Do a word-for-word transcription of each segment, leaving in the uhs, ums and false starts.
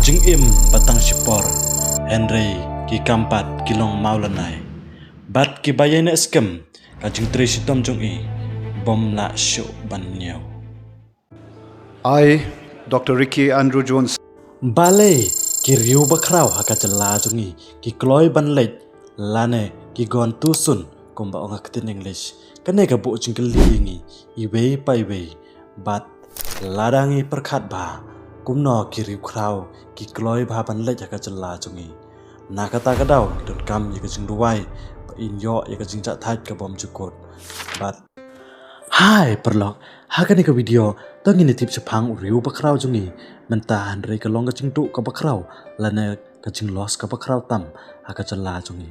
Jingim ba tang shipor, hynrei ki kam pat ki long mawlanai. Bad ki ba ïaineh skhem, ka jingtrei shitom jong i bym lah shuh ban ñiew. I, Doctor Ricky Andrew Jones. Balei ki riew bakhraw ha ka jylla jong i ki kloi ban leit, lane ki gon too soon kumba ong ha ka ktien English? Kane ka buh jingkylli ïa ngi iwei pa iwei. Bad lada ngi pyrkhat bha, kumno ki riew khraw ki kloi bha ban leit ha ka jylla jong i? Na kata ka daw donkam ïa ka jingduwai ba in ïoh ïa ka jingjahthait ka bym jukut. Bad hai paralok, ha kane ka video to ngin ïa tip shaphang u riew bakhraw jong i mynta, hynrei ka long ka jingduh ka bakhraw lane ka jingloss ka bakhraw tam ha ka jylla jong i.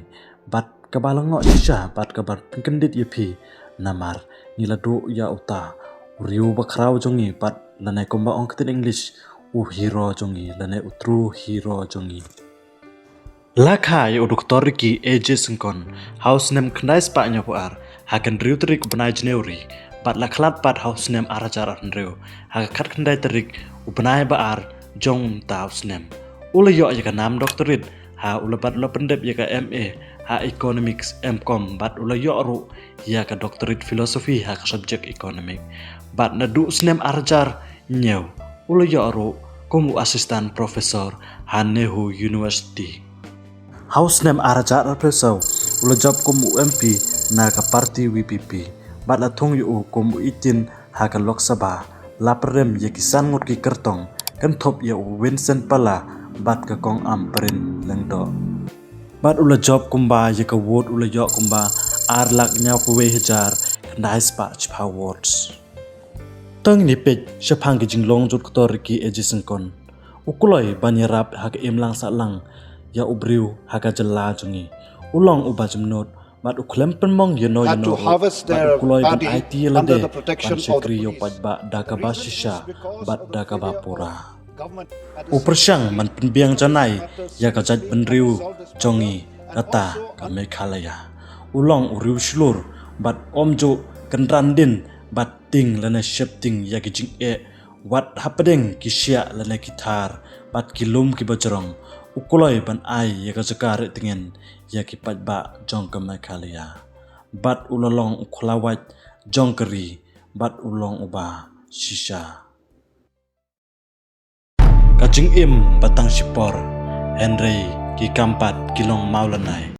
Bad kaba lyngngoh shisha bad kaba pynkyndit ïa phi, namar ngi la duh ïa uta u riew bakhraw jong i, bad lane kumba ong ha ka ktien English, u hero jong i lane u true hero jong i. La kha ïa u Doctor Ricky A J Syngkon ha u snem khyndai spah hynñiewphew ar ha ka hynriew tarik u bnai January, bad la khlad pat ha u snem ar hajar ar hynriew ha ka khatkhyndai tarik u bnai ba ar jong mynta u snem. U la ïoh ïa ka nam doctorate ha u la bad u la pyndep ïa ka M A ha Economics, M Com, bad u la ïoh ruh ïa ka doctorate philosophy ha ka subject economic. Bad naduh u snem ar hajar hynñiew u la ïoh ruh kum u assistant professor ha Nehru University. Ha u snem ar hajar arphew saw u la jop kum u M P na ka party V P P, bad la thung ïa u kum u itin ha ka Lok Sabha, la pyrem ïa ki san ngut ki kyrtong, kynthup ïa u Vincent Pala bad ka Kong Ampareen Lyngdoh. Bad u la jop kumba ïa ka vote u la ïoh kumba ar lak hynñiewphew wei hajar khyndai spah shiphew votes. To ngin ïa peit shaphang ki jinglong jong u Doctor Ricky A J Syngkon. U kloi ban ïarap ha ka imlang sahlang ïa u briew ha ka jylla jong i. U long uba jemnud bad u khlem pynmong ïano ïano ruh, bad u kloi ban aiti ïa lade ban shakri ïa u paidbah da kaba shisha bad da kaba pura. U pyrshang ban pynbiang janai ïa ka jaitbynriew jong i, kata ka Meghalaya. U long u riew shlur bad um ju kynran dien bad tieng lane sheptieng ïa ki jingeh, wat hapdeng ki shiah lane ki thar bad ki lum kiba jrong. U kloi ban ai ïa ka jaka rieh tngen ïa ki paidbah jong ka Meghalaya. Bad u la long u khlawait jong ka ri, bad u long uba shisha. Ka jingim ba tang shipor, hynrei ki kam pat ki long mawlanai.